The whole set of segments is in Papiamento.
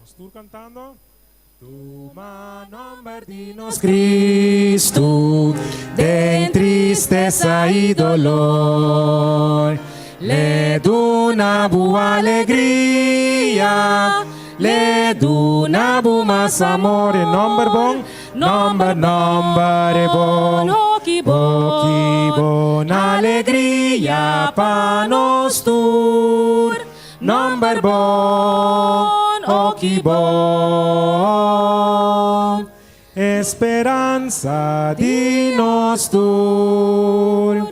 Nos tur cantando. Tuma nomber di nos Cristo den tristesa y dolor. Le duna bu alegria, le duna bu mas amor. E nomber bon, nomber, nomber bon. Oh, ki Oh, ki bon. bon alegria pa nos tur. Nomber bon, oh ki bon. Esperanza Di nos tur.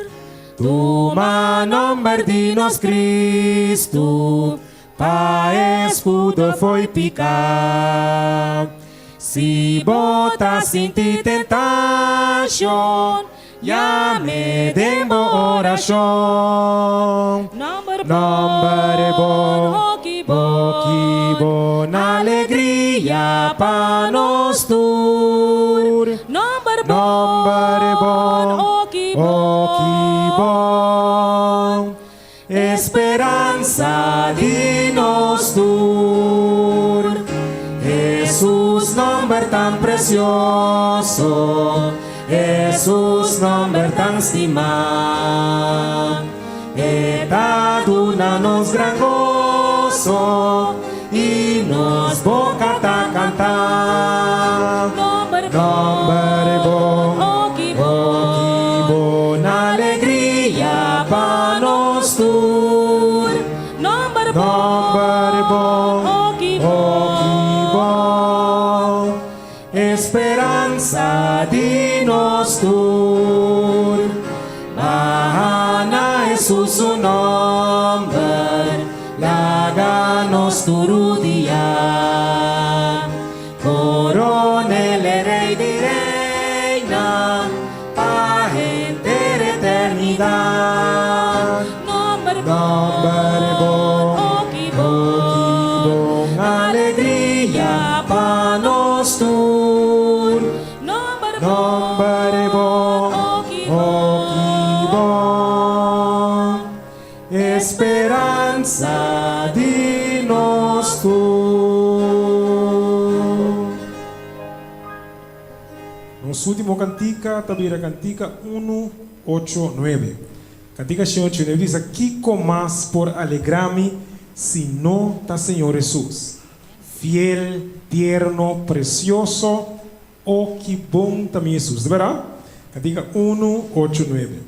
Tuma nomber di nos Cristo, pa escudo fo'i pica. Si bo ta sinti tentacion, yam'e den bo oracion. Nomber Nomber bon, oh ki oh ki bon. bon alegria pa nos tur. Nomber Nomber bon, bon, oh ki oh ki bon. bon. Esperanza di nos tur. Jesus nomber tan precioso, Jesus nomber tan stima. E ta duna nos gran goso y nos boca ta canta. Nomber Nomber bon, bon, oh ki oh ki bon. bon alegria pa nos tur. Nomber Nomber bon, bon, oh ki oh ki bon. bon. Esperanza di nos tur. Baha na Jesus su nomber, laga nos tur rudia. Coronel Rey di Reina, pa henter eternidad. Nomber Nomber bon, bon, oh ki oh ki bon. bon alegria pa nos tur. Nomber Nomber bon, bon, oh ki oh ki bon. bon. Esperanza di nos tur. Nos ultimo cantica, ta bira cantica 189. Cantica 189 dice, Kico mas por alegra mi si no ta Señor Jesus? Fiel, tierno, precioso, oh ki bon ta mi Jesus. Di berdad? Cantica 189.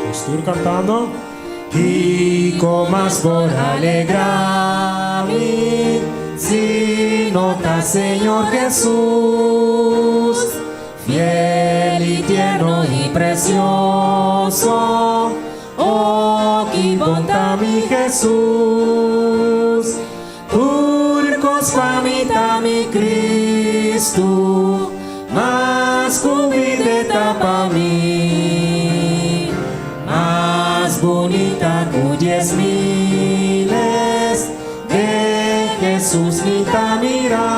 Nos tur cantando. Kico mas por alegra mi si no ta Señor Jesus, fiel y tierno y precioso, oh ki bon ta mi Jesus. Tur cos pa mi ta mi Cristo, mas cu bida ta pa mi. Mas bunita cu 10 miles de Jesus mi ta mira.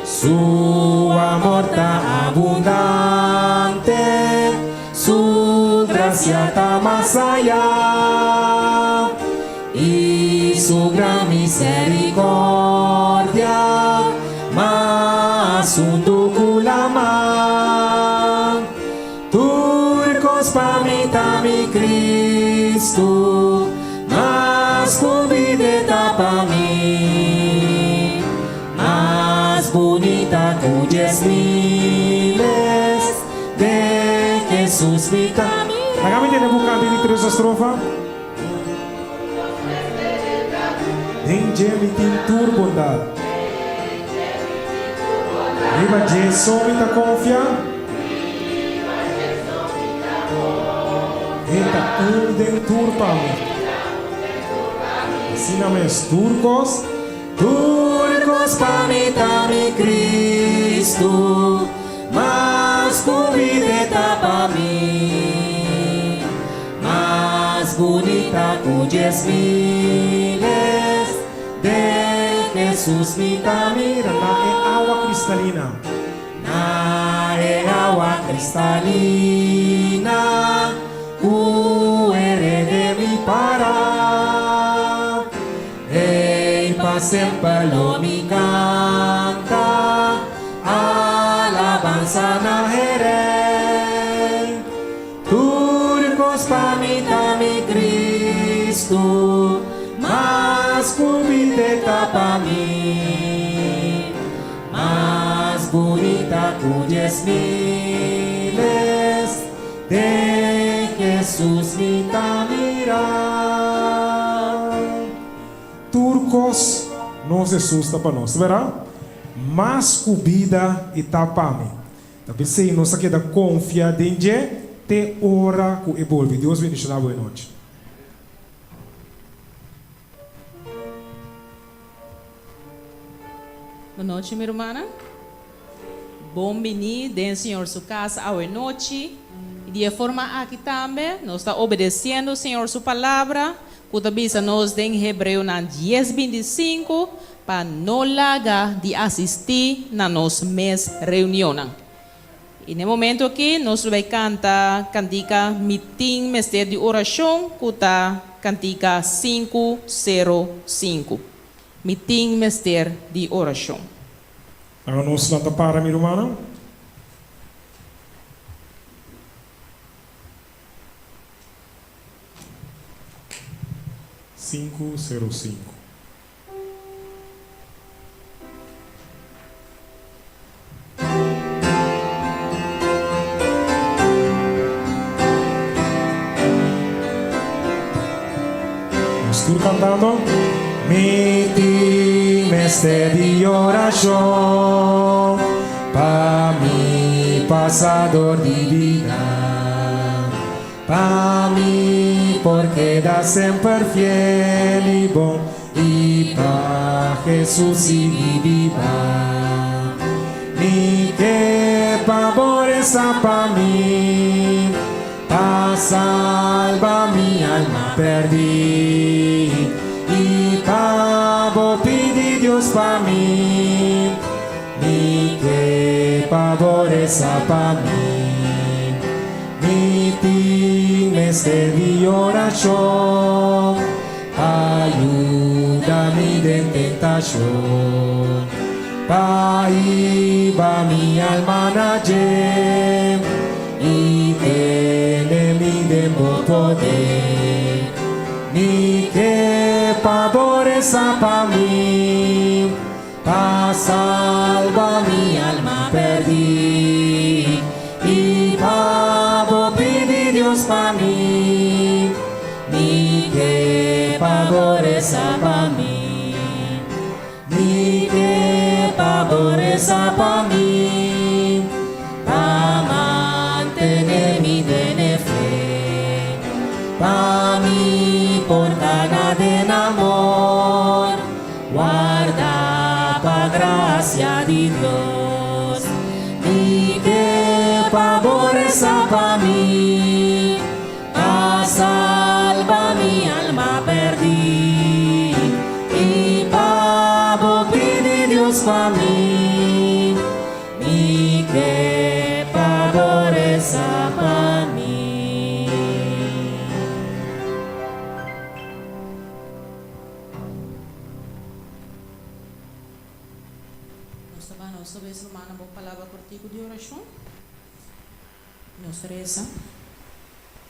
Su amor ta abundante, su gracia ta mas aya y su gran misericordia mas hundu cu lama. Tur cos pa mi ta mi Cristo, mas cu bida ta pa mi. Mas bunita cu 10 miles de Jesus mi ta Laga mi tende bo canta di tres estrofa. Den dje mi tin tur bondad. Riba dje so mi ta confia. E ta un den tur pa mi. Asina mes tur cos. Tur cos pa mi ta mi Cristo, mas cu bida ta pa mi. Mas bunita cu 10 miles de Jesus mi ta mira. Na e awa cristalina. Na awa cristalina Cu e rede mi para Ey pa semper lo mi canta Alabanza na e Rey Tur cos pa mi ta mi Cristo Mas cu bida e ta pa mi Mas bunita cu dies miles Den Jesus mi ta mira. Tur cos nos Jesus ta pa nos, bera? Mas cu bida e ta pa mi. Ta p'esei nos a keda confia den dje te ora cu e bolbe. Dios bendiciona bo e nochi. Bon nochi mi rumannan. Bon bini den Señor su cas awe nochi. Y di e forma aki tambe nos ta obedeciendo Señor su palabra cu ta bisa nos den Hebreonan dies 25 pa no laga di asisti na nos mes reunionnan. Y n'e momento aki nos lo bay canta cantica Mi tin mester di oracion cu ta cantica 505. Mi tin mester di oracion. Laga nos lanta para mi rumannan. 505. Nos tur cantando. Mi tin mester di oracion pa mi pasa dor di bida. Pa mi por keda semper fiel i bon i pa Hesus sigui biba. Mi ke pa bo resa pa mi, pa salba mi alma perdí i pa bo pidi Dios pa mi. Mi ke pa bo resa pa mi. Mi tin mester di orashon pa yuda mi den tentashon, pa hiba mi alma na dje i tene mi den bo poder. Mi ke pa bo resa pa mi. Pa salba mi alma perdí i pa bo pidi Dios pa mi, mi ke pa bo resa pa mi, mi ke pa bo resa pa mi, pa mantene mi den e fe, pa mi por kana den amor. Warda pa gracia di Dios. Mi ke pa bo resa pa mi, pa salba mi alma perdi, i pa bo pidi Dios pa mi, mi ke pa bo resa pa mi. Nos ta baha nos kabes rumannan bo palabra kortiku di orashon. Nos ta resa,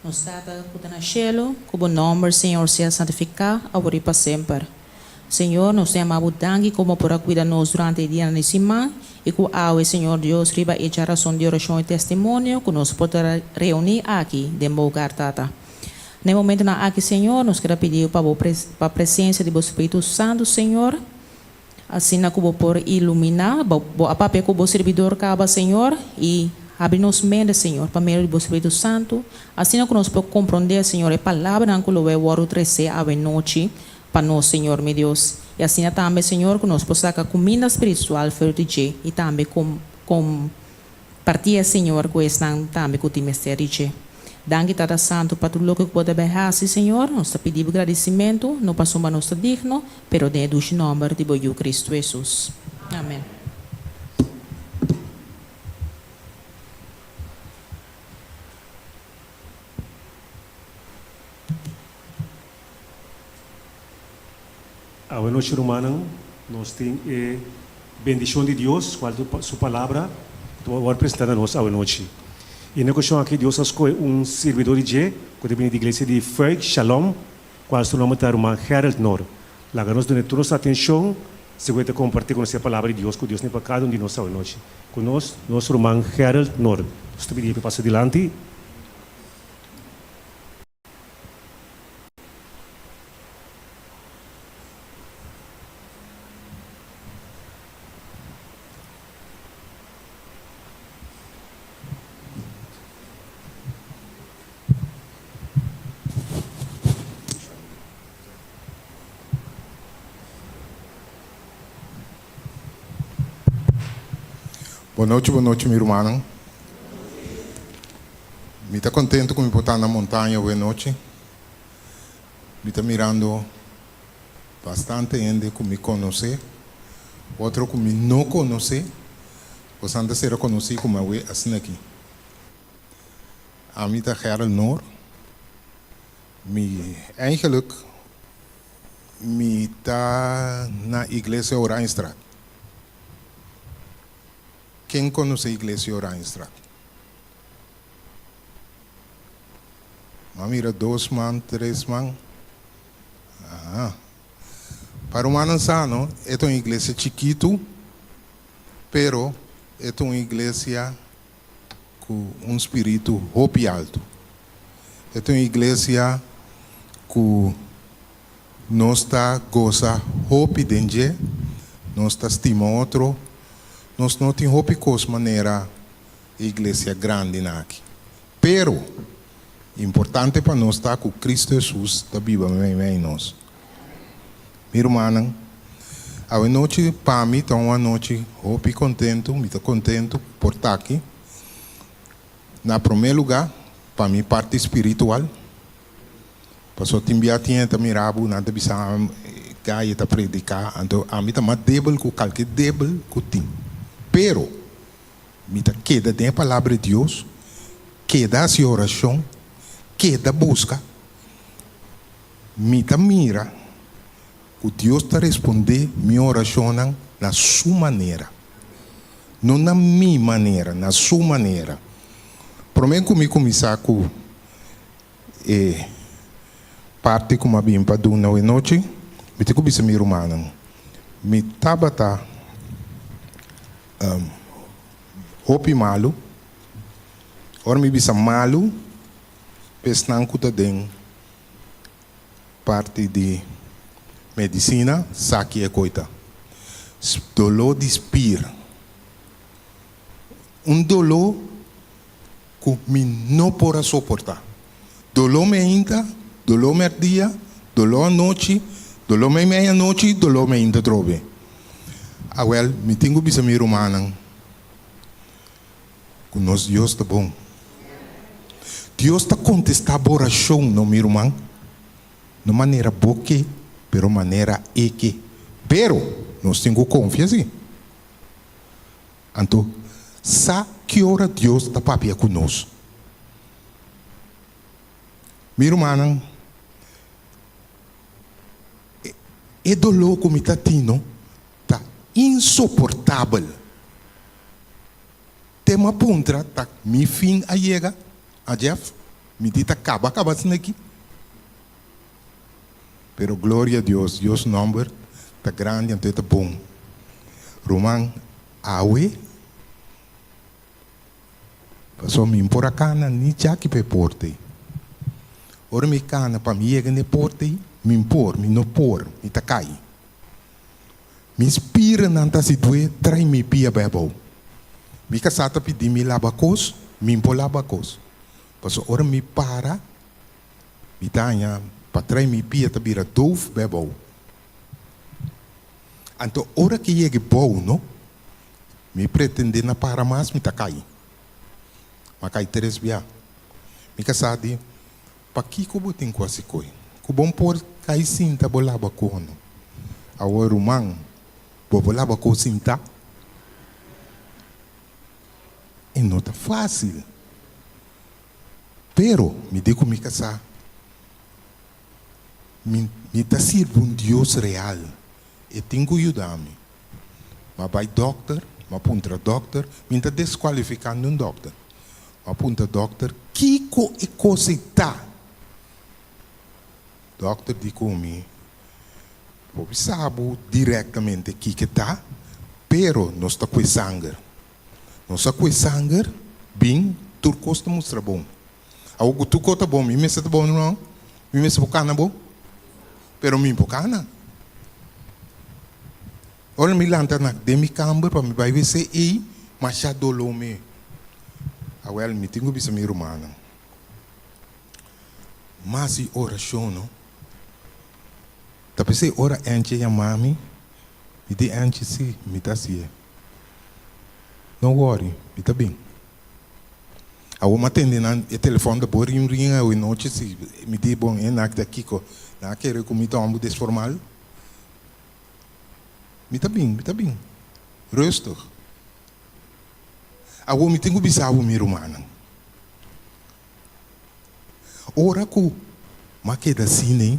Nos Tata ku ta na shelu, ku bo nòmber, Señor, sea santifiká awor i pa semper. Señor, nos ta yama bo danki ku bo por a kuida nos durante e dianan di siman i ku awe, Señor Dios, riba e djarason di orashon i testimonio ku nos por ta reuní aki den bo hogar, Tata. Na e momentonan aki, Señor, nos keda pidi pa bo pa presencia di bo Spiritu Santu, Señor, asina cu bo por ilumina, bo bo a papia cu bo sirbidor caba, Señor, y habri nos mente, Señor, pa medio di bo Spiritu Santu, asina cu nos por comprende, Señor, e palabranan cu lo bay wordo trece awe nochi pa nos, Señor, mi Dios, y asina tambe, Señor, cu nos por saca cuminda spiritual for di dje y tambe com com Parti e Señor cu esnan tambe cu tin mester di dje. Danki Tata Santu pa tur loke cu bo ta bay haci, Señor. Nos ta pidi bo gradicimento, no pasobra nos ta digno, pero den e dushi nomber di bo Yu Cristo Jesus. Amen. Awe nochi rumannan, nos tin e bendishon di Dios, kual ta Su Palabra, ku ta wòrdu presentá na nos awe nochi. I na e okashon aki Dios a skohe un sirbidó di dje ku ta bini di iglesia di Fuik Shalom, kual su nòmber ta ruman Gerald Noor. Laga nos duna tur nos atenshon segun e ta kompartí ku nos e Palabra di Dios ku Dios tin pa kada un di nos awe nochi. Ku nos, nos ruman Gerald Noor. Nos ta pidi e pa pasa dilanti. Bo nochi, bo nochi mi rumannan. Mi ta contento cu mi por ta na montaña awe nochi. Mi ta mirando bastante hende cu mi conoce, otro cu mi no conoce. Bosan ta sera conoci cu mi awe asina aki. Ami ta Gerald Noor. Mi eigenlijk mi ta na Iglesia Oranjestraat. Ken conoce Iglesia Oranjestraat? M'a mira dos man, tres man. Aha. Pa rumannan sa no, e ta un iglesia chikitu, pero e ta un iglesia ku un spiritu hopi altu. E ta un iglesia ku nos ta gosa hopi den dje, nos ta stima otro, nos no tin hopi kos manera e iglesia grandinan aki. Pero, importante pa nos ta ku Kristu Hesus ta biba meimei nos. Mi rumannan, awe nochi pa mi ta un anochi hopi kontentu, mi ta kontentu por ta aki. Na promé lugá, pa mi parti spiritual, pasobra tin bia tin hende ta mira bo, nan ta bisa Gaye ta prediká, anto ami ta mas debel ku kalke debel ku tin. Pero, Mi ta keda den e Palabra di Dios, keda hasi orashon, keda buska. Mi ta mira ku Dios ta respondé mi orashonnan na Su manera, no na mi manera, na Su manera. Promé ku mi kuminsá ku e parti ku mi a bin pa duna awe nochi, mi tin ku bisa mi rumannan, mi tabata Hopi malu. Ora mi bisa malu, p'esnan ku ta den parti di medisina sa ki e koi ta. Doló di spir. Un doló ku mi no por a soportá. Doló meinta, doló mèrdia, doló anochi, doló meimei anochi, doló meinta atrobe. Awèl, mi tin ku bisa mi rumannan ku nos Dios ta bon. Dios ta kontestá bo orashon, no mi ruman, no manera bo ke, pero manera E ke. Pero, nos tin ku konfia si. Anto, sa ki ora Dios ta papia ku nos? Mi rumannan, e doló ku mi ta tin no ta insoportabel. Te mi a puntra ta mi fin a yega? A Jeff, mi di ta kaba kaba asina aki. Pero gloria a Dios, Dios su nomber ta grandi anto e ta bon. Ruman, awe pasobra mi por a cana ni djaki pa e porta ei. Ora mi cana pa mi yega na e porta ei, mi por, mi no por, mi ta cai. Mi spiranan ta hasi due trai mi pia bai abou. Mi casá ta pidi mi laba cos, mi por laba cos. Pasobra ora mi para, Mi ta haña pa trae mi pia ta bira doof b'e bou. Anto ora ke yega e bou no, mi pretende na para mas mi ta kai. M'a kai tres bia. Mi kasá di, Pakiko bo tin ku hasi koi? Ku bon por kai sinta bo laba kono. Awor ruman, bo por laba ko sinta? E no ta fásil. Pero mi di ku mi kasá. Mi mi ta sirbi un Dios real, e tin ku yuda mi. M'a bai dòkter, m'a puntra dòkter, mi ta deskualifikando un dòkter. M'a puntra dòkter kiko e kos ei ta. Dòkter di ku mi, Bo bisa bo direktamente kiko e ta, pero nos ta kue sanger. Nos a kue sanger, bin, tur kos ta mustra bon. Awor ku tur kos ta bon, mi mester ta bon no? Mi mester por kana bo? Pero mi por kana. Ora mi lanta na den mi kamber pa mi bai wc ei, masha doló mi. Awel, mi tin ku bisa mi rumannan, mas di orashon no. Ta p'esei ora Angie yama mi, mi di Angie, si, mi ta hasié. No worry, mi ta bin. Awor mi a tende nan e telefòn ta bo rin rin awe nochi si mi di bon e nak ta kiko nan a kere ku mi ta homber desformal mi ta bin mi ta bin rustig awor mi tin ku bisa bo mi rumannan ora ku mi a keda asina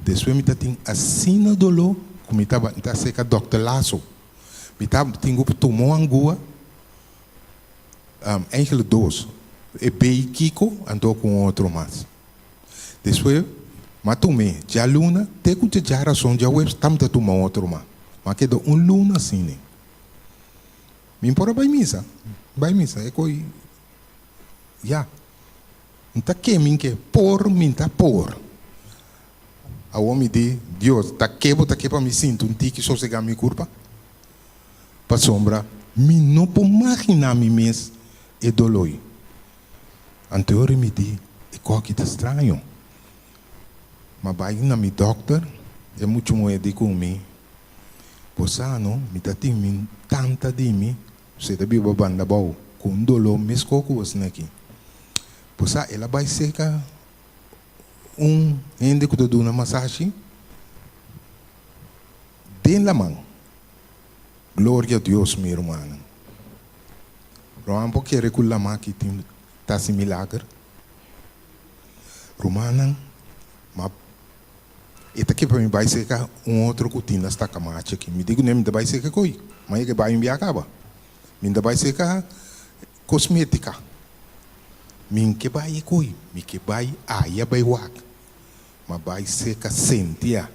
despues mi ta tin asina dolo ku mi ta seka dòkter Lazo mi ta tin ku tuma un angua. Eigenlijk dos. E bay Kiko anto ku un otro mas. Despues m'a tum'é djaluna te ku djarason djaweps tambe ta tuma otro mas. M'a keda un luna asina. Mi por a bay misa, bay misa e ko'i ya. N ta ke mi ke por mi ta por. Awor mi di, Dios, ta ke bo ta ke pa mi sinti un tiki sosegá mi kurpa? Pasobra mi no por maginá mi mes e doloi. Anteori mi di, E koki ta straño. M'a bai na mi dòkter, e muchu muhé di ku mi, Bo sa no, mi ta tin mi tanta di mi, usted ta biba banda abou, ku un doló meskó ku asina aki. Bo sa, el a bai serka un hende ku ta duna masashi. Den laman. Gloria Dios mi rumannan. Ruman por kere ku lama aki tin ta hasi milager? Rumannan, ma e ta ke pa mi bai serka un otro ku tin na Stakamachi aki. Mi di kuné mi ta bai serka ko'i, ma e ke bai un bia kaba. Mi ta bai serka kosmetika. Mi ke bai e ko'i, mi ke bai aya bai wak. Ma bai serka Sentia.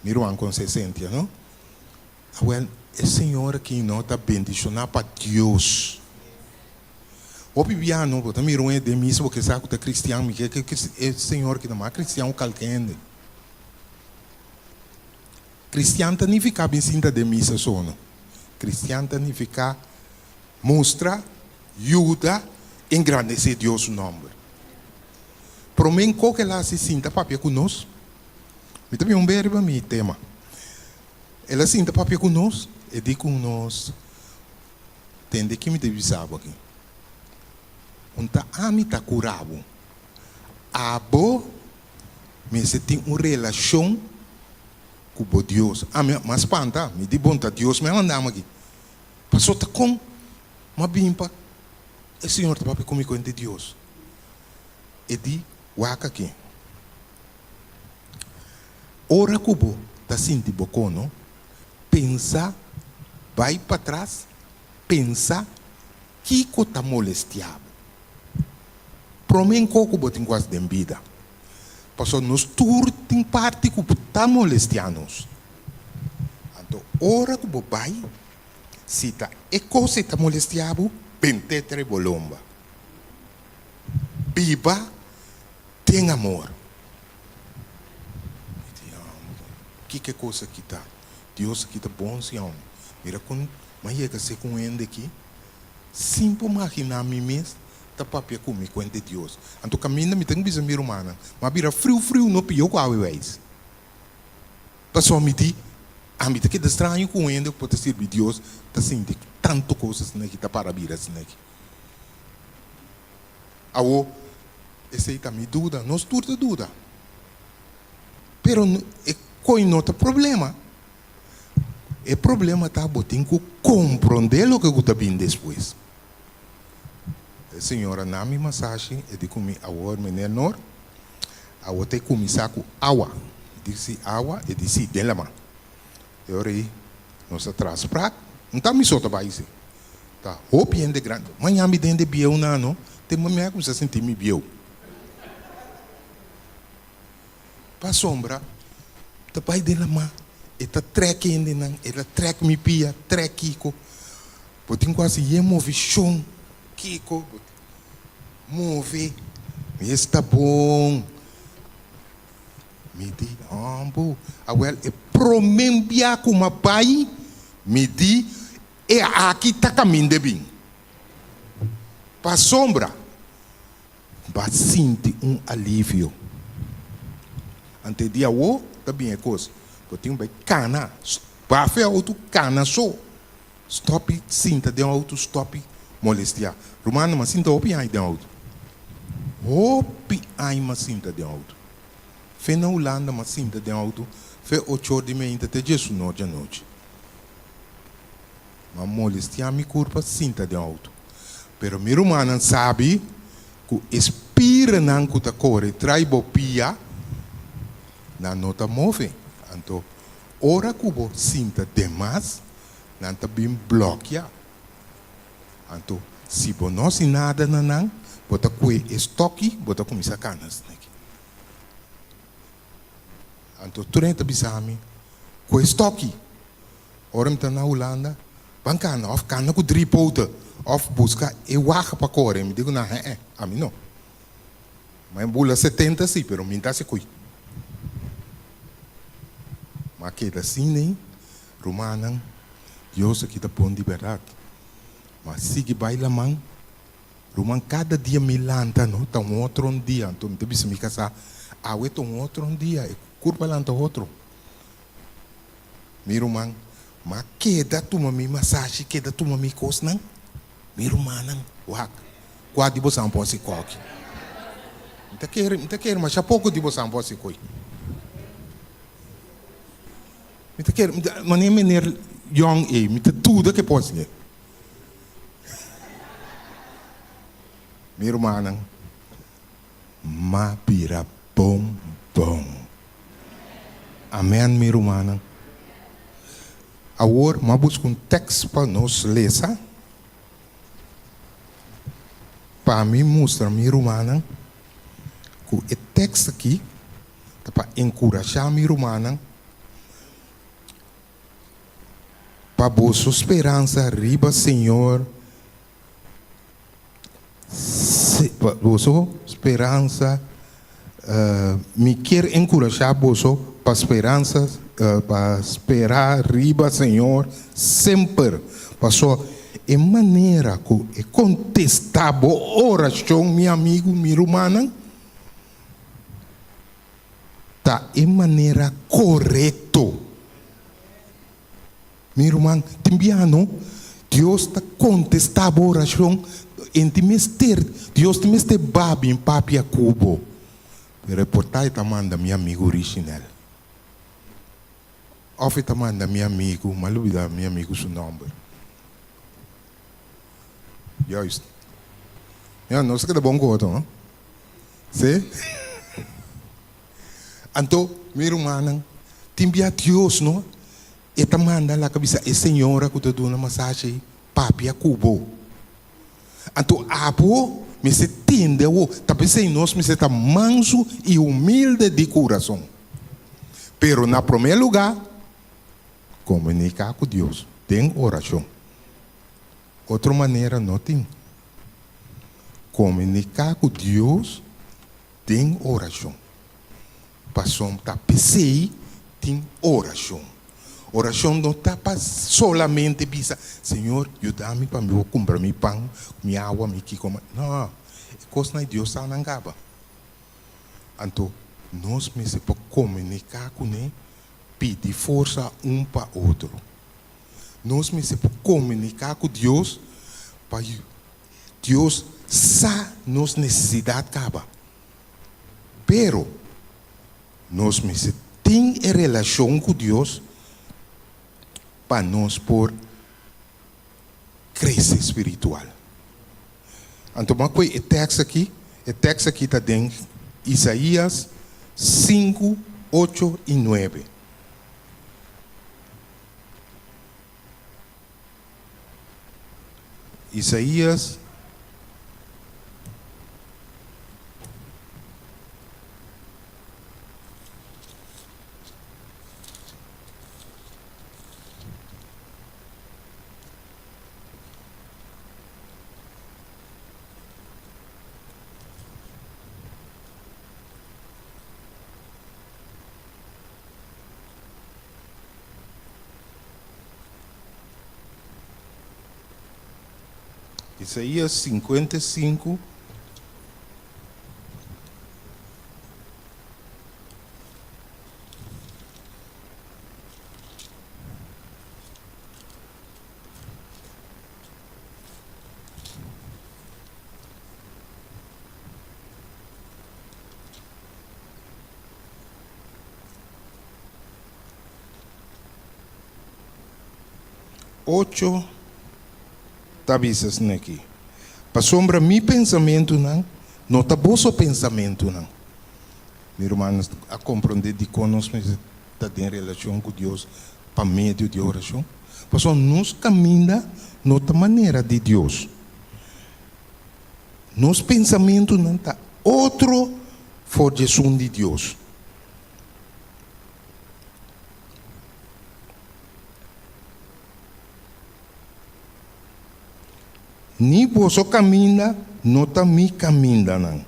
Mi ruman konse Sentia, no? Awel, e señor aki no ta bendishoná pa Dios. Hopi bia no, bo ta mira un hende den misa, bo ke sa ku ta kristian, mi ke ke e señor aki ta mas kristian ku kalke hende. Kristian ta nifiká bin sinta den misa so, no. Kristian ta nifiká mustra, yuda, engrandesé Dios su nòmber. Promé ku el a hasi sinta papia ku nos, Mi ta bin un be riba mi tema. El a sinta papia ku nos, e di ku nos, Tende ki mi ta bisa bo aki. Un ta ami ta kura bo. Abo mester tin un relashon ku bo Dios. Ami a spanta, mi di, Bon, ta Dios mi a manda mi aki. Paso ta kon mi a bin pa e Señor ta papia ku mi kuenta di Dios? E di, Wak aki. Ora ku bo ta sinti bo kono, pensa bai patras, pensa kiko ta molestia bo. Prome nko ku bo tin ku hasi den bida, pasobra nos tur tin parti ku ta molestia nos. Anto ora ku bo bai, si ta e kos ei ta molestia bo, bent'é trae bo lomba. Biba Den amor. Mi di, Kiko e kos aki ta? Dios aki ta bon si homber. Mira kon mi a yega ser ku un hende aki, sin por maginá mi mes ta papia ku mi kuente Dios. Anto kaminda mi tin bisa mi rumannan, mi a bira friu friu no pio ku awe weis. Pasobra mi di, ami ta keda straño ku un hende ku por ta sirbi Dios ta sinti tantu kos asin'aki, ta para bira asin'aki. Awo, esei ta mi duda. Nos tur ta duda. Pero e koi no ta problema. E problema ta bo tin ku komprondé loke ku ta bin despues. E señora na mi masashi e di ku mi, Awor, meneer Noor, Awor ta e kuminsá ku awa. Mi di si awa, e di si, den laman. E ora ei nos a traha sprak. No ta mi so ta bai si. Ta hopi hende grandi. Maña mi den de bieu nan no, te mi a kuminsá sinti mi bieu. Pasobra ta bai den laman, e ta trèk hendenan, e ta trèk mi pia, trèk kiko. Bo tin ku hasi yen movishon kiko, bo move, mi esta bon. Mi di, Hòmbu, awèl e promé bia ku m'a bai, mi di, e aki ta kaminda bin. Pasobra B'a sinti un alivio. Ante di awo ta bin e kos. Bo tin bai kana. Bafe auto kana so. Stopi sinta den auto stopi molestia. Rumannan m'a sinta hopi aña den auto. Hopi aña m'a sinta den auto. Fe na Hulanda m'a sinta den auto fe ocho or di meinta te diesunor di anochi. M'a molestia mi kurpa sinta den outo. Pero mi rumannan sabi ku e spiranan ku ta kore trai bo pia, nan no ta move. Anto, ora ku bo sinta demas, nan ta bin blòkia. Anto, si bo no hasi nada na nan, bo ta kue e stòki, bo ta kuminsá kana asina aki. Anto tur hende ta bisa mi, Kue stòki! Ora mi ta na Hulanda, ban kana of kana ku dri pote of buska e waga pa kore. Mi di ku nan, He'e, ami no. Mi a bula setenta si, pero mi ta hasi kui. Mi a keda asina ei, rumannan, Dios aki ta bon di bèrdat. Mi a sigui bai laman, ruman, kada dia mi lanta no ta un otro un dia. Anto mi ta bisa mi kasá, awe ta un otro un dia, e kurpa lanta otro. Mi ruman, m'a keda tuma mi masashi, keda tuma mi kosnan. Mi rumannan, wak, kua di bosan por hasi koki? Mi ta kere, mi ta kere masha poko di bosan por hasi koi. Mi ta kere, manera meneer Yong ei, mi ta duda ke por hasi. Mi rumannan, M'a bira bon bon. Amen mi rumannan. Awor m'a buska un tekst pa nos lesa pa mi mustra mi rumannan ku e tekst aki ta pa enkurashá mi rumannan pa boso speransa riba Señor. Pa boso speransa mi kier enkurashá boso pa speransa pa spera riba Señor semper. Paso e manera ku e kontestá bo orashon, mi amigu, mi rumannan, ta e manera korekto. Mi ruman, tin biaha no, Dios ta kontestá bo orashon, en tin mester, Dios tin mester ba bin papia ku bo. Pero e por ta e ta manda mi amigu Richinel. Òf e ta manda mi amigu, m'a lubidá mi amigu su nòmber. Juist. Ya, nos ta keda bon ku otro, no? Sí? Anto, mi rumannan, tin bia Dios, no? E ta manda laga bisa e señora ku ta duna masashi ei, Papia ku bo. Anto abo mester tende awo, ta p'esei nos mester ta mansu i humilde di kurason. Pero na promé lugá, komuniká ku Dios den orashon. Otro manera no tin. Komuniká ku Dios Den orashon. Pasobra ta p'esei tin orashon. Orashon no ta pa solamente bisa, Señor, yuda mi pa mi por kumpra mi pan, mi awa, mi kiko. No, e kosnan ei Dios sa nan kaba. Anto nos mester por komuniká kuné, pidi forsa un pa otro. Nos mester por komuniká ku Dios pa Dios sa nos nesesidat kaba, pero nos mester tin e relashon ku Dios pa nos por krese spiritual. Anto bo a kohe e tèks aki, e tèks aki ta den Isaías. 5, 8 i 9. Isaías. Isaías 55. 8 ta bisa asin'aki, Pasobra mi pensamentunan no ta boso pensamentunan. Mi rumannan a komprondé dikon nos mester ta den relashon ku Dios pa medio di orashon? Pasobra nos kaminda no ta manera di Dios. Nos pensamentunan ta otro for di esun di Dios. Ni boso kaminda no ta mi kamindanan.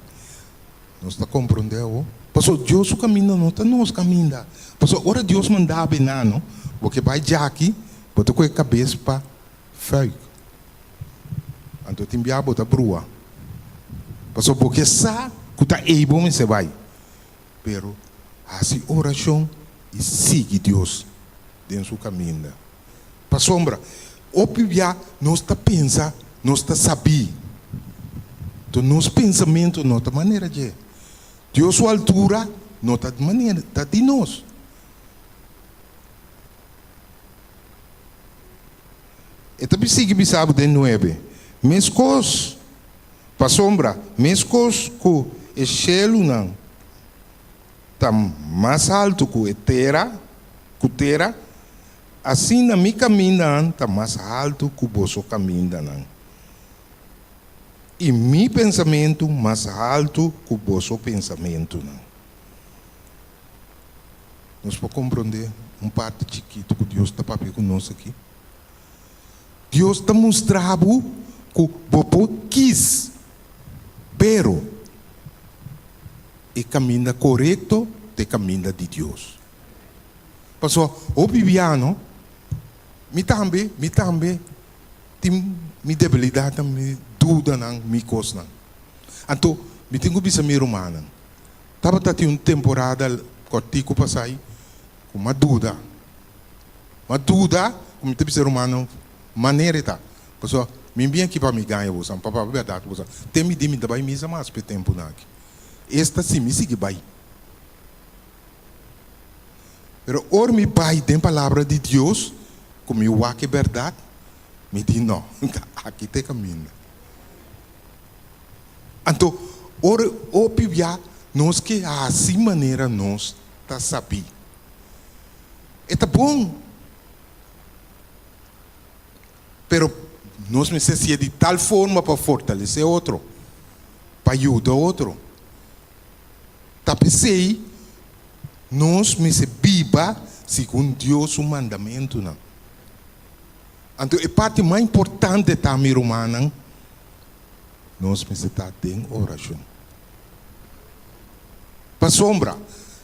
Nos ta komprondé awor? Pasobra Dios su kaminda no ta nos kaminda. Pasobra ora Dios manda bo enano, bo ke bai djaki, bo ta kohe kabes pa fuik. Anto tin bia bo ta brua. Pasobra bo ke sa ku ta ei bo mester bai. Pero hasi orashon i sigui Dios den su kaminda. Pasobra hopi bia nos ta pensa nos ta sabí. Anto nos pensamentu no ta manera dje. Dios su altura no ta manera ta di nos. E ta sigui bisa bo den nuebe, Meskos, pasobra meskos ku e shelunan ta mas haltu ku e tera, ku tera, asina mi kamindanan ta mas haltu ku boso kamindanan, i mi pensamentu mas haltu ku boso pensamentunan. Nos por komprondé un parti chikitu ku Dios ta papia ku nos aki? Dios ta mustra bo ku bo por kis, pero e kaminda korekto ta e kaminda di Dios. Pasobra hopi biano, mi tambe, mi tambe tin mi debilidatnan, mi dudanan, mi kosnan. Anto mi tin ku bisa mi rumannan, Tabata tin un temporada kòrtiku pasai ku m'a duda. M'a duda ku mi ta bisa rumannan manera e ta. Pasobra mi bin aki pa mi gaña boso, pa papia bèrdat ku boso. Te mi di mi ta bai misa mas pa e tempunan aki. Esta si mi sigui bai. Pero ora mi bai den Palabra di Dios ku mi wak e bèrdat, mi di no, aki ta e kaminda. Anto, ora hopi bia nos ke hasi manera nos ta sabí. E ta bon. Pero nos mester hasié di tal forma pa fortalesé otro, pa yuda otro. Ta p'esei nos mester biba segun Dios su mandamentunan. Anto e parti mas importante ta, mi rumannan, Nos mester ta den orashon. Pasobra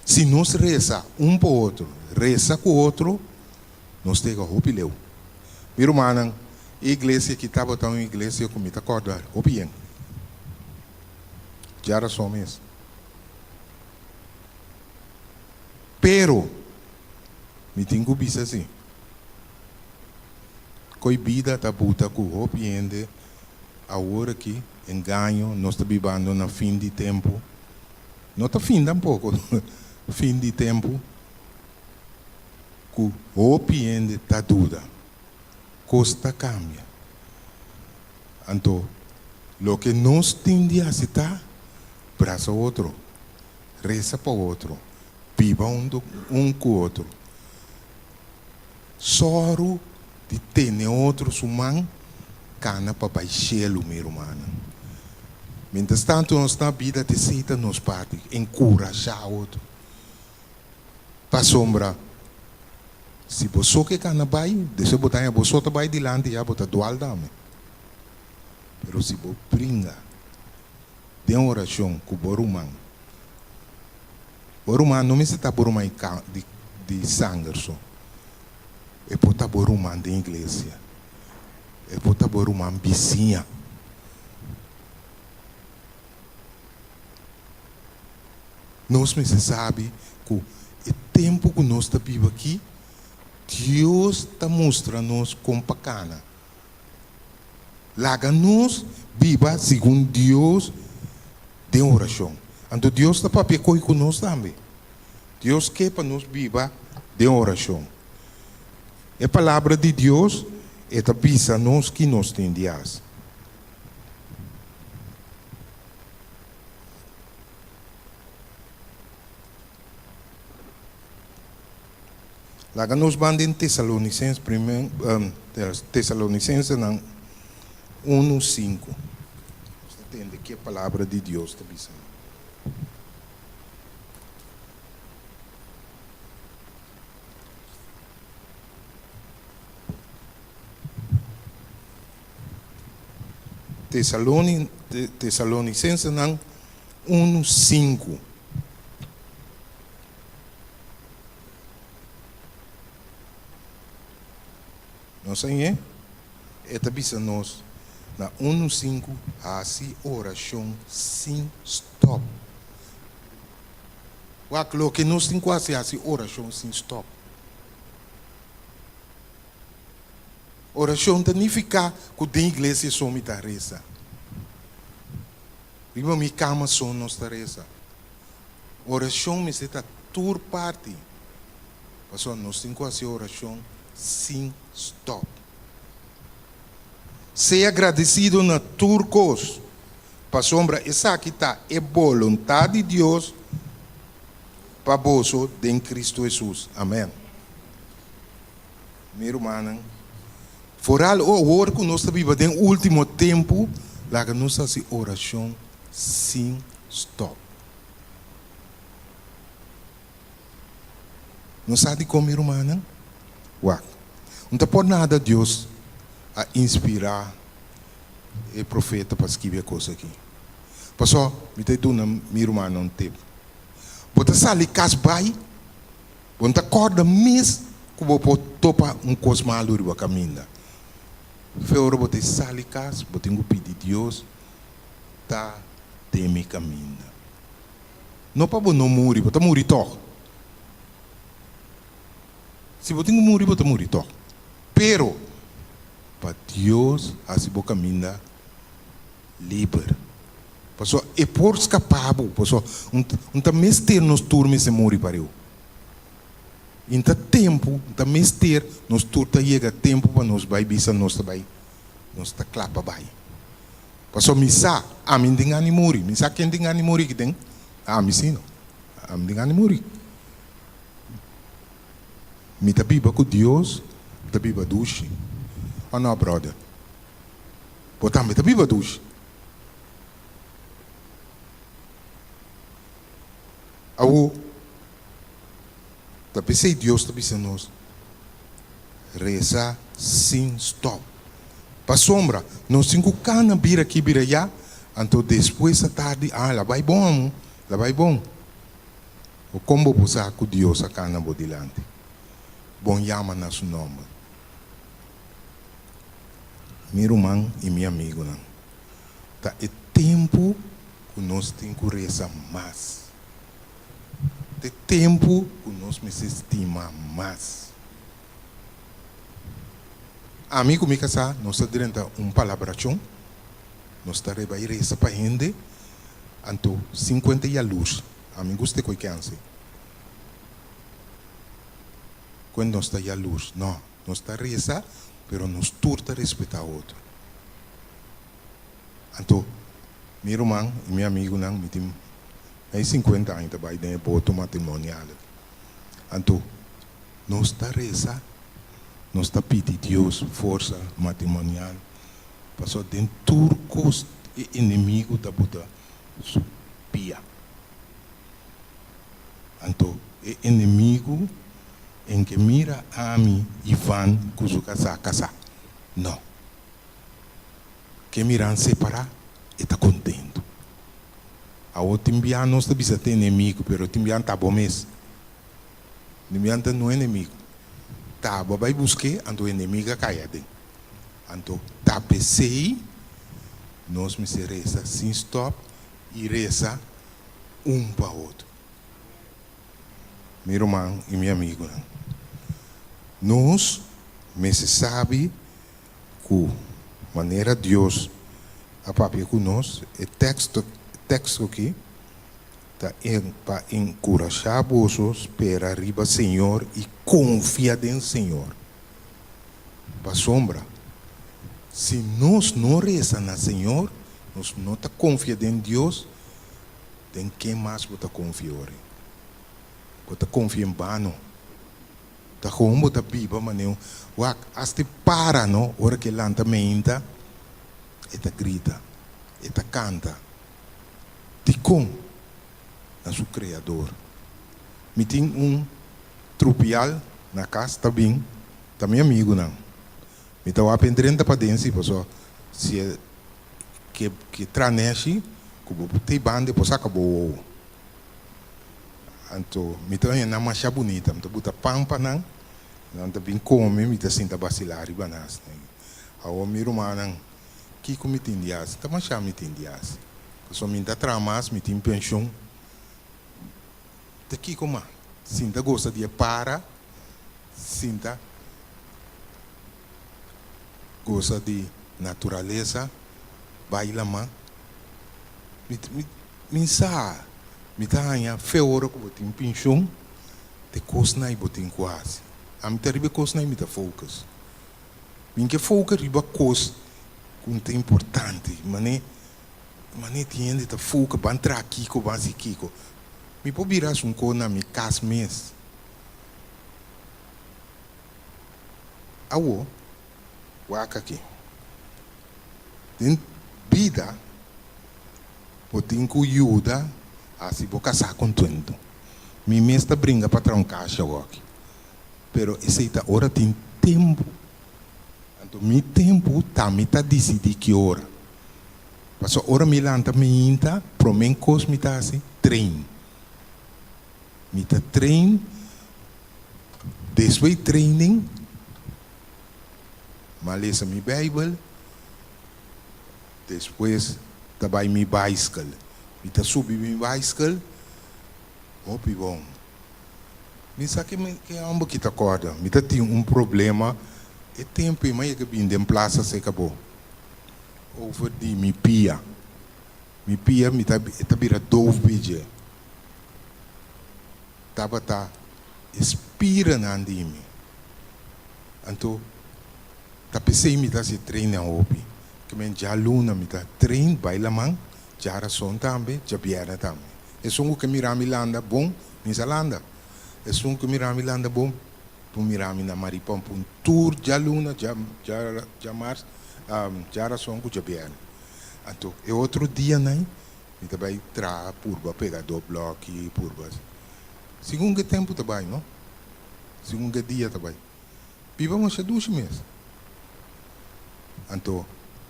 si nos resa un pa otro, resa ku otro, nos ta yega hopi leu. Mi rumannan, e iglesia aki tabata un iglesia ku mi ta kòrda hopi yen. Djarason mes. Pero, mi tin ku bisa si, koe bida ta buta ku hopi hende Awor aki, engaño, nos ta bibando na fin di tempu. No ta fin tampoco, fin di tempu cu hopi hende ta duda. Cos ta cambia. Anto, loke nos tin di haci ta brasa otro. Resa pa otro, biba huntu un ku otro. Sòru di tene otro su man kana pa bai shelu, mi rumannan. Mientras tantu nos na bida ta esei ta nos parti, enkurashá otro. Pasobra si bo so ke kana bai, despues bo ta haña bo so ta bai dilanti ya bo ta dual dame. Pero si bo bringa den orashon ku bo ruman, bo ruman no mester ta bo ruman di sanger so, e por ta bo ruman den iglesia, e por ta bo ruman bisiña. Nos mester sabi ku e tempu ku nos ta biba aki, Dios ta mustra nos kon pa kana. Laga nos biba segun Dios den orashon. Anto Dios ta papia koe ku nos tambe. Dios ke pa nos biba den orashon. E Palabra di Dios e ta bisa nos ki nos tin di hasi. Laga nos ban den Tesalonicense primer Tesalonicensenan unu sinku. Nos ta tende ke palabra di Dios ta bisa nos. Tesaloni Tesalonicensenan unu sinku. Nos a ñe? E ta bisa nos na unu sinku hasi orashon sin stòp. Wak loke nos tin ku hasi, hasi orashon sin stòp. Orashon ta nifiká ku den iglesia so mi ta resa. Riba mi kama so nos ta resa. Orashon mester ta tur parti, pasobra nos tin ku hasi orashon sin stòp. Sea gradesido na tur kos, pasobra esaki ta e boluntat di Dios pa boso den Kristu Hesus. Amèn. Mi rumannan, foral awor ku nos ta biba den último tempu, laga nos hasi orashon sin stòp. Nos sa dikon, mi rumannan? Wak, un ta por nada Dios a inspirá e profeta pa skibi e kos aki. Pasó, mi ta duna mi rumannan un tip. Bo ta sali kas bai. Bo no ta kòrda mes ku bo por topa un kos malu riba kaminda. Fe ora bo ta sali kas, bo tin ku pidi Dios ta den mi kaminda. No pa bo no muri, bo ta muri tòg. Si bo tin ku muri, bo ta muri tòg. Pero pa Dios hasi bo kaminda liber. Pasobra e por skapá bo, pasobra un ta mester nos tur mester muri pareu. I ta tempu, un ta mester nos tur ta yega tempu pa nos bai bisa nos ta bai, nos ta kla pa bai. Pasobra mi sa, ami n'tin gana di muri, mi sa ken tin gana di muri aki den, ami si no, ami n'tin gana di muri. Mi ta biba ku Dios, mi ta biba dushi. O no, brother? Bo tambe ta biba dushi. Awo, ta p'esei Dios ta bisa nos, Resa sin stòp. Pasobra nos tin ku kana bira aki bira ayá, anto despues a tardi, ah, la bai bon amo, la bai bon. O kon bo por sa ku Dios a kana bo dilanti? Bon yama na su nòmber. Mi ruman i mi amigunan. Ta e tempu ku nos tin ku resa mas. Ta e tempu ku nos mester stima mas. Ami ku mi kasá nos ta drenta un palabrashon, nos ta reba i resa pa hende, anto sin kuenta yalurs. Ami gusta e koe kense. Kuen nos ta yalurs? No, nos ta resa, pero nos tur ta respetá otro. Anto, mi ruman i mi amigunan, mi tin. Mei 50 aña ta bai den e boto matrimonial. Anto, nos ta resa, nos ta pidi Dios forsa matrimonial, pasobra den tur kos e enemigu ta buta su pia. Anto, e enemigu en ke mira ami Ivan ku su kasá kasá. No. Ke miran separá, e ta kontentu. Awor tin bia nos ta bisa ta enemigu, pero tin bia ta bo mes. Tin bia ta no enemigu. Ta bo a bai busk'é, anto enemigu a kai aden. Anto ta p'esei nos mester resa sin stòp i resa un pa otro. Mi ruman i mi amigunan, nos mester sabi ku manera Dios a papia ku nos, e teksto teksto aki ta en pa enkurashá boso spera riba Señor i konfia den Señor. Pasobra si nos no resa na Señor, nos no ta konfia den Dios, den ken mas bo ta konfia ora? Bo ta konfia en bano. Ta gewoon bo ta biba manera un wak hasta e para no ora ke lanta meinta e ta grita e ta kanta dikon na su creador mi tin un trupial na kas ta bin ta mi amigunan mi ta wak drenta paden si pasobra si e ke ke tra neshi ku bo te banda e por saka bo wowo. Anto mi ta haña nan masha bunita. Mi ta buta pan pa nan, nan ta bin kome, mi ta sinta basilá riba nan. Awor mi rumannan, kiko mi tin di hasi? Ta masha mi tin di hasi. Pasobra mi ta traha mas, mi tin penshon. Ta kiko mas? Sinta gosa di e para, sinta gosa di naturalesa, bai laman. Mi, mi. Mi sa, mi ta haña fe ora ku bo tin pinshon, te kosnan ei bo tin ku hasi. Ami ta riba e kosnan ei mi ta focus. Mi ke focus riba kos ku ta importante, mane mane tin hende ta focus ban traha kiko, ban hasi kiko. Mi por bira hasi un kos na mi kas mes. Awo, wak aki. Den bida. Bo tin ku yuda hasi bo kasá kontentu. Mi mes ta bringa pa traha un kasha awòki, pero esei ta ora tin tempu. Anto mi tempu ta mi ta disidí ki ora. Pasobra ora mi lanta mainta, promé kos mi ta hasi, train. Mi ta train, despues di training, mi a lesa mi Beibel. Despues ta bai mi baiskel. Mi ta subi mi baiskel hopi bon. Mi sa ke mi ke homber ki ta korda. Mi ta tin un problema e tempo ei mi a yega bin den plaza seka bo over di mi pia. Mi pia mi ta e ta bira doof bije. Tabata e spiranan di mi. Anto Ta p'esei mi ta hasi trainnan hopi. Ke men djaluna mi ta train bai laman, djarason tambe, djabièrnè tambe. Esun ku ke mira mi landa bon, mi sa landa. Esun ku mira mi landa bon, por mira mi na Maripampun tur djaluna, djamars, djarason ku djabièrnè. Anto e otro dianan mi ta bai traha purba pega do blòki, purba. Segun ke tempu ta bai, no? Segun ke dia ta bai. Biba masha dushi mes. Anto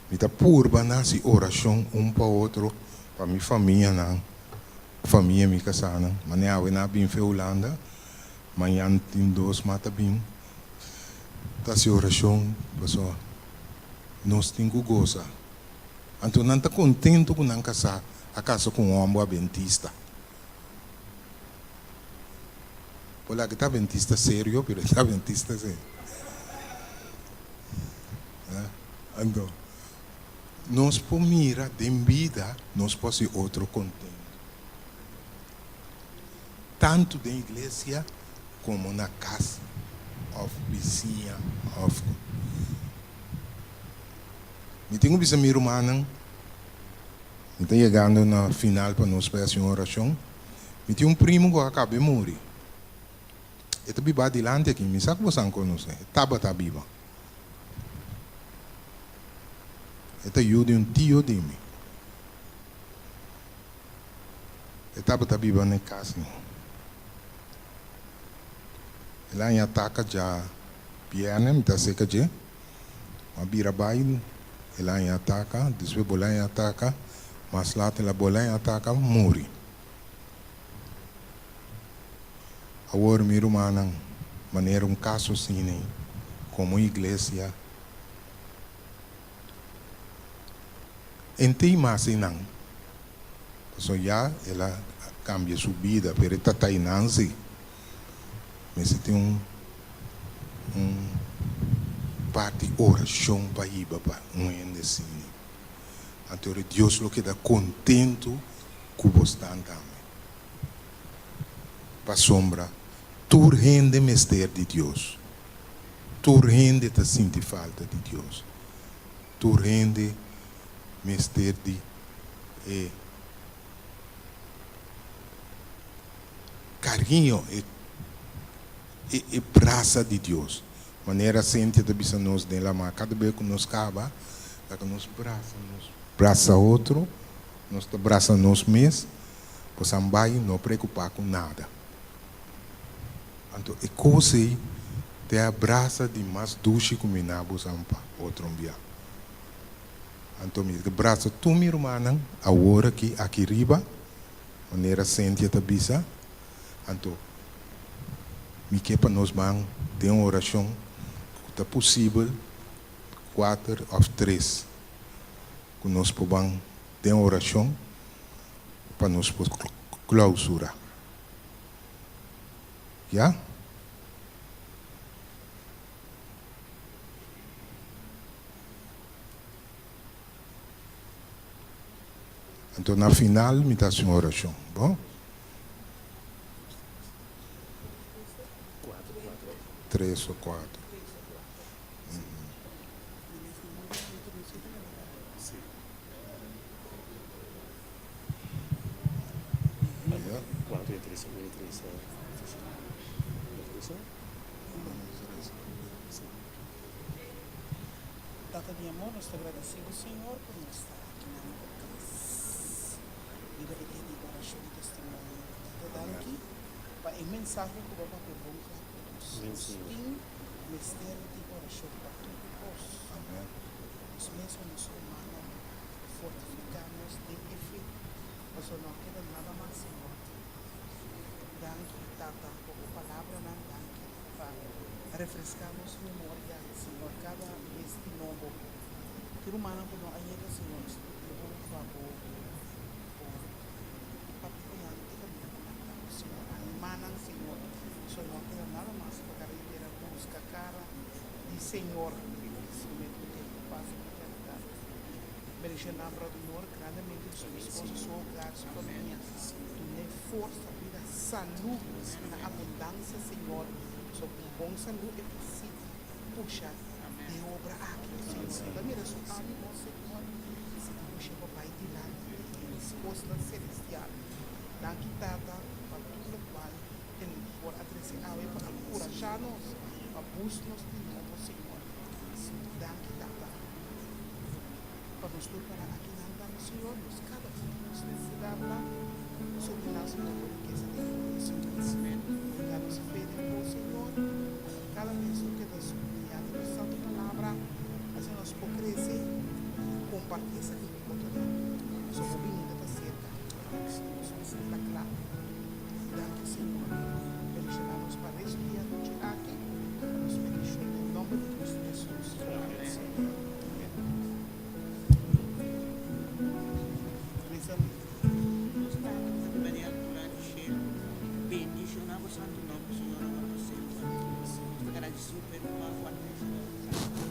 mi ta purba na hasi orashon un pa otro pa mi famianan, famia mi kasánan. Mane awe nan a bin fe Hulanda, mañan tin dos mas ta bin. Ta hasi orashon pasobra nos tin ku gosa. Anto nan ta kontentu ku nan kasá a kasa ku un hòmber abentista. Por la ke ta adventista serio, pero e ta adventista si. Anto, nos por mira den bida, nos por hasi otro kontentu. Tantu den iglesia komo na kas òf bisiña òf. Mi tin ku bisa mi rumannan, mi ta yegando na final pa nos bai hasi un orashon. Mi tin un primu ku a kaba di muri. E ta biba dilanti aki. Mi sa ku boso a konosé. E tabata biba. E ta yu di un tio di mi. E tabata biba na e kas ei. El a haña ataka dja bièrnè, mi ta seka dje. Mi a bira bai, el a haña ataka, despues bo la haña ataka, mas lat el a bo la haña ataka, muri. Awor mi rumannan, manera un kaso asina ei, komo iglesia, Entei mas einan, pasobra ya el a kambia su bida, pero e tata einan si mester tin un un parti orashon pa hiba pa un hende asina. Anto ora Dios lo keda kontentu ku bo stan tambe, pasobra tur hende mester di Dios, tur hende ta sinti falta di Dios. Tur hende mester di e cariño, e e brasa di Dios. Manera Cynthia ta bisa nos den Lamar, cada bes cu nos caba, laga nos brasa, nos brasa otro, nos ta brasa nos mes, pasobra bay no preocupa cu nada. Anto e kos ei ta e abrasa di mas dushi ku mi na bo sampa otro un bia. Anto mi ta brasa tur mi rumannan awor aki, aki riba, manera Cynthia ta bisa. Anto mi ke pa nos ban den un orashon ku ta posibel kuater òf tres ku nos por ban den orashon pa nos por klousura. Ya? Anto na final mi ta hasi un orashon, bon? Tres o kuater. Tata di amor, nos ta gradeci bo, Señor, cu nos ta aki na bo cas riba e dia di oracion y testimonio. Tata, danki pa e mensahe cu bo a papia bon cla cu nos. Nos tin mester di oracion pa tur cos. Nos mes o nos rumannan. Fortifiká nos den e fe, pasobra no a keda nada mas, Señor. Danki, Tata, pa bo palabranan. Danki pa refreská nos memoria, Señor, kada bes di nobo. Ki rumannan ku no a yega, Señor, nos ta pidi bo pa bo por papia ku nan te kaminda ku nan ta, Señor. Animá nan, Señor, pasobra no a keda nada mas pa karetera buska kara di Señor. Simet ku tempu pasa ku eternidat. Bendiciona Brother Noor grandemente cu su esposa, su hogar, su famia. Dun'e forsa, bida, salud na abundancia Señor. So cu un bon salud e por sigui pusha den obra aki Señor. Ta mira su animo Señor y sigui pusha pa bay dilanti den e cosnan celestial. Danki Tata pa tur locual el por a trece awe pa a curasha nos, pa boost nos di nobo Señor. Danki Tata. Pa nos tur para aki nan dami Señor, nos kada un di nos necesidadnan, sobre nan Señor bo rikesa den gloria Señor. Aumenta nos fe den bo Señor, kada bes nos keda studia den bo santo palabra, asina nos por crece y comparti esaki cu otronan. Pasobra bo binida ta cerca, nos mester ta cla. Danki Señor. Bendiciona nos pa resto di e anochi aki, pa nos bendicion den nomber di Cristo Jesus. Amen. Nos Tata ku ta biba den altura di shelu, bendishoná bo santu nòmber, Señor, awor pa semper. Nos ta gradisiu pa e ruman ku a trese nos esaki.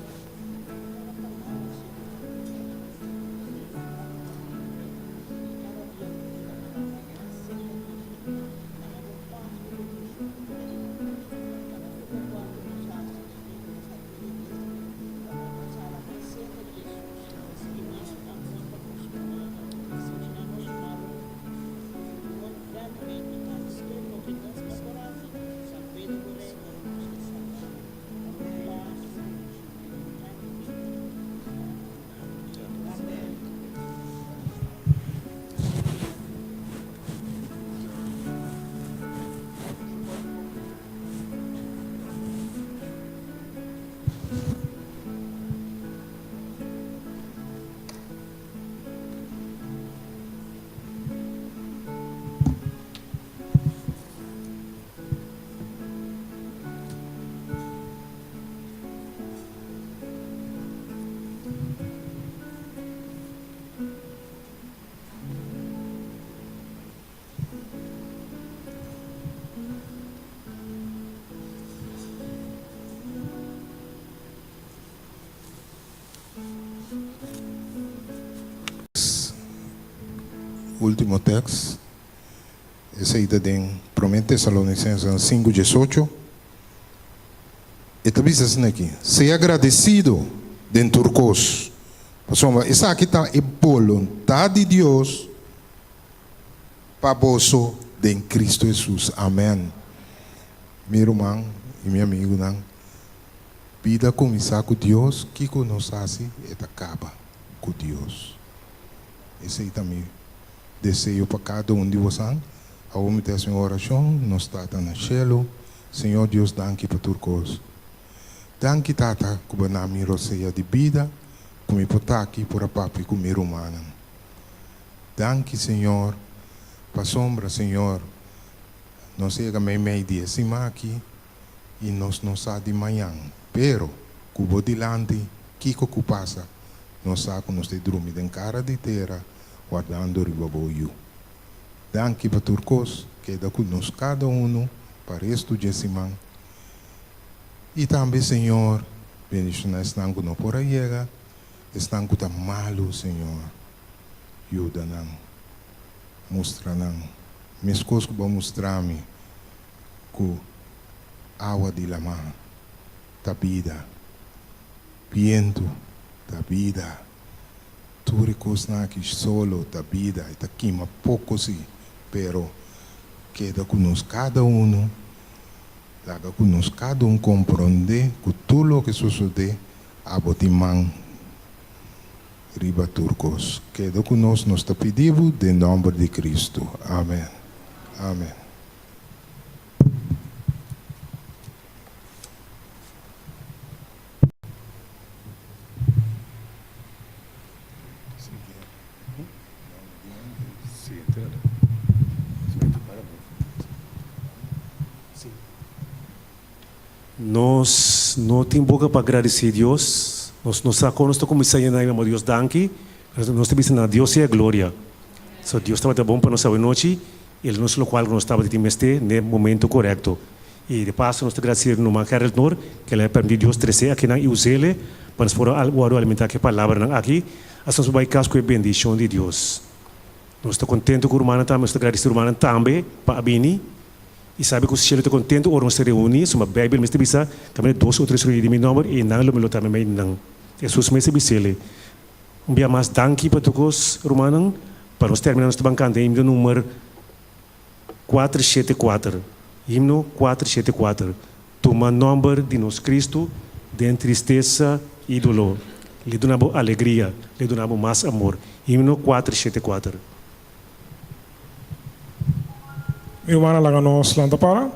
último tekst. Esei ta den Promé Tesalonicensenan sinku diesocho. E ta bisa asina aki, Sea agradesido den tur kos, pasobra esaki ta e boluntat di Dios pa boso den Kristu Hesus. Amèn. Mi ruman i mi amigunan, bida kuminsá ku Dios, kiko nos hasi e ta kaba ku Dios. Esei ta mi deseo pa kada un di bosan. Awor mi ta hasi un orashon, Nos Tata na shelu, Señor Dios danki pa tur kos. Danki Tata ku bo na mi rosea di bida ku mi por ta aki por a papia ku mi rumannan. Danki Señor pasobra Señor nos yega meimei di e siman aki i nos no sa di mañan pero ku bo dilanti kiko ku pasa nos sa ku nos ta drumi den kara di tera wardando riba bo yu. Danki pa tur kos, keda ku nos kada unu pa restu dje siman. I tambe, Señor, bendishoná esnan ku no por a yega, esnan ku ta malu, Señor, yuda nan, mustra nan, meskos ku Bo a mustra mi ku awa di lamá ta bida, bientu ta bida. Tur e kosnan aki solo ta bida, e ta kima poko si, pero keda ku nos kada unu, laga ku nos kada un komprondé ku tur loke sosodé abo tin man riba tur kos. Keda ku nos, nos ta pidi bo den nòmber di Kristu. Amen. Amen. Nos no tin boca pa gradeci Dios. Nos no sa con nos ta cuminsa yena y mama Dios danki. Pero nos ta bisa na Dios sea gloria. So Dios tabata bon pa nos awe nochi y el nos locual cu nos tabata tin mester n'e momento corecto. Y de paso nos ta gradeci ruman Gerald Noor cu el a permiti Dios trece akinan y usele pa nos por a wordo alimenta cu e palabranan aki. Asina nos por bay cas cu e bendicion di Dios. Nos ta contento cu rumannan tambe, nos ta gradeci rumannan tambe pa a bini. Y sabi cu cielo ta contento ora nos ta reuni, suma Bijbel mes ta bisa, Caminda dos o tres reuni den mi nomber, eynan lo mi lo ta memey nan. Jesus mes a bisele. Un bia mas danki pa tur cos, rumannan. Pa nos termina nos ta ban canta himno numer 474. Himno 474. Tuma nomber di nos Cristo den tristesa y dolor. Le duna bo alegria, le duna bo mas amor. Himno 474. Mi rumannan laga nos lanta para.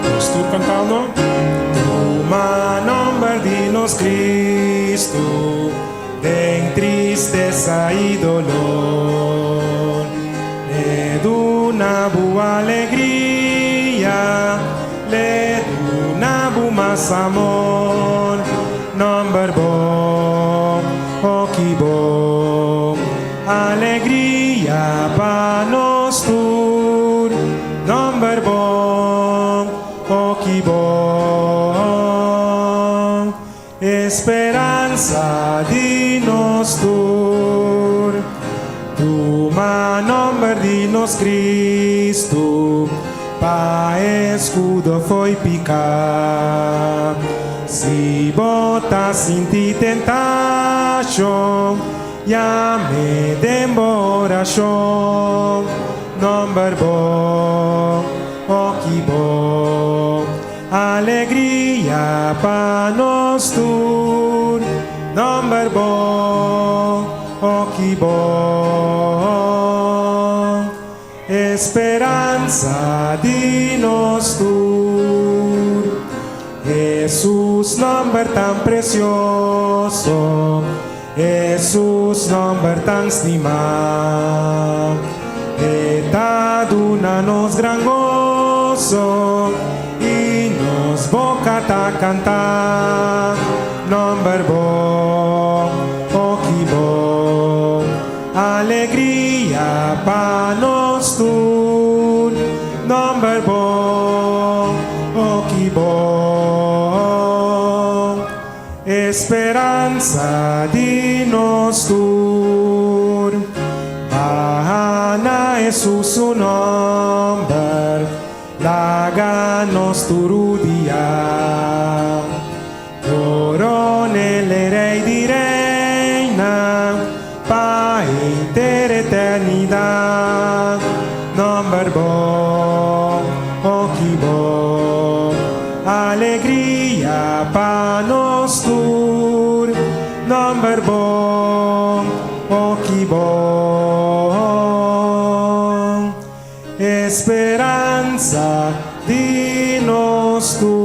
Nos tur cantando. Tuma nomber di nos Cristo den tristeza y dolor. Le duna bu alegria, le duna bu mas amor. Nomber bo, hoki bo, alegria pa nos tur. Nomber bo, hoki bo, esperansa di nos tur. Tuma nomber di nos Cristo pa escudo fo'i pica. Si bo ta sinti tentacion, yam'e den bo oracion. Nomber bo, hoki bo, alegria pa nos tur. Nomber bo, hoki bo, esperansa di nos tur. Hesus nomber tan precioso, Hesus nomber tan stimá. E ta duna nos gran goso i nos boca ta canta. Nomber bo, hoki bo, alegria. pa nos tur. Nòmber bon, oh ki bon. Esperansa di nos tur. Baha na Hesus su nòmber, laga nos tur rudia. Koron'é Rei di reinan, pa henter eternidat. Nòmber bon, oh ki bon. Alegria pa nos tur. Nòmber bon, oh ki bon. Esperansa di nos tur.